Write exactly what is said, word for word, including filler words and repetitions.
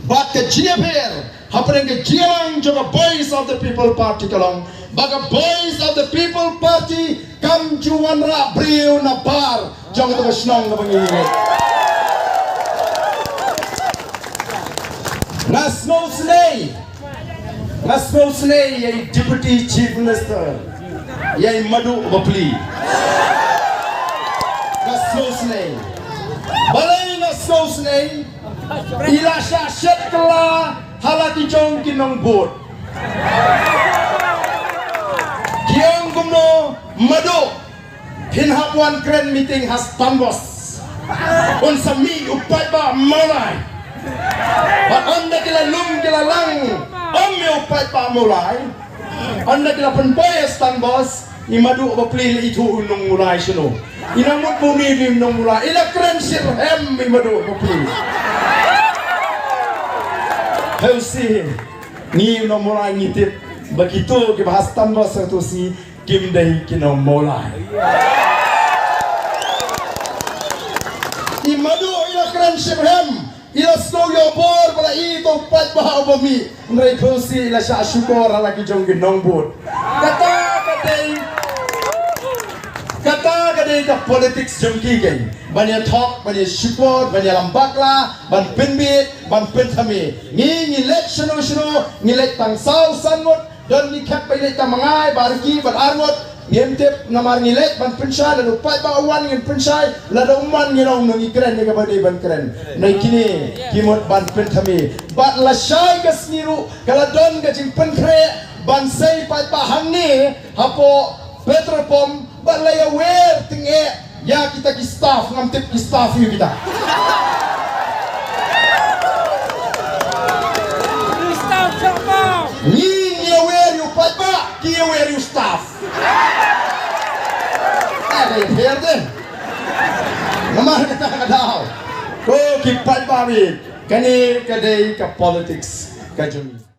Bad ka jingïapher hapdeng ka jingïalang jong ka Voice of the People Party ka long ba ka Voice of the People Party kam ju wanrah briew na bar jong ka shnong kaba ngi ïeit. Nga sngewsynei, nga sngewsynei ïa i Deputy Chief Minister, ïa i Maduh Bapli. Nga sngewsynei. Balei nga sngewsynei? I la shah shet kylla ha la ki jong ki nongbud. Ki ong kumno, Maduh, phin hap wan kren meeting ha Stanbos. Un sa mih u paidbah Mawlai. Bad ynda ki la lum ki la lang, ym mih u paidbah Mawlai. Ynda ki la pynpoi ha Stanbos, i Maduh Bapli la ithuh u nong Mawlai shano. I nang mut bun i nong Mawlai, i la kren shitrhem i Maduh Bapli. Heusi, ngi nong Mawlai ngi tip ba kito kiba ha Stanbos heusi kim dei ki nong Mawlai. I Maduh i la kren shitrhem, i la sngew ïoh bor ba la i to paidbah uba mih. Hynrei Phewsi i la shah shukor ha la ki jong ki nongbud. Kata ka dei, kata ka dei ka politics jong ki keiñ. Ban ïa thok, ban ïa shukor, ban ïa lam bakla, ban pynbit, ban pynthame. Ngi ngi leit shano shano, ngi leit tang saw san ngut, don ngi khet ba ngi leit tang ma ngai, ba ar ki, ba ar ngut. Ngim tip namar ngi leit ban pynshai, lada u paidbah u wan ngin pynshai, lada um wan ngin ong ngi kren ïa kaba dei ban kren. Nai kine ki mut ban pynthame. Bad lashai ka sngi ruh ka la don ka jingpynkhreh ban sei paidbah hangne hapoh petrol pump, bad la ïawer tyngeh ïa kita ki staff, ngam tip ki staff ïa kita. Ngi ngi ïawer ïa u paidbah, ki ïawer ïa u staff. Ka dei pher de. Namar kata ka daw, ko ki paidbah, kane ka dei ka politics ka jong ngi.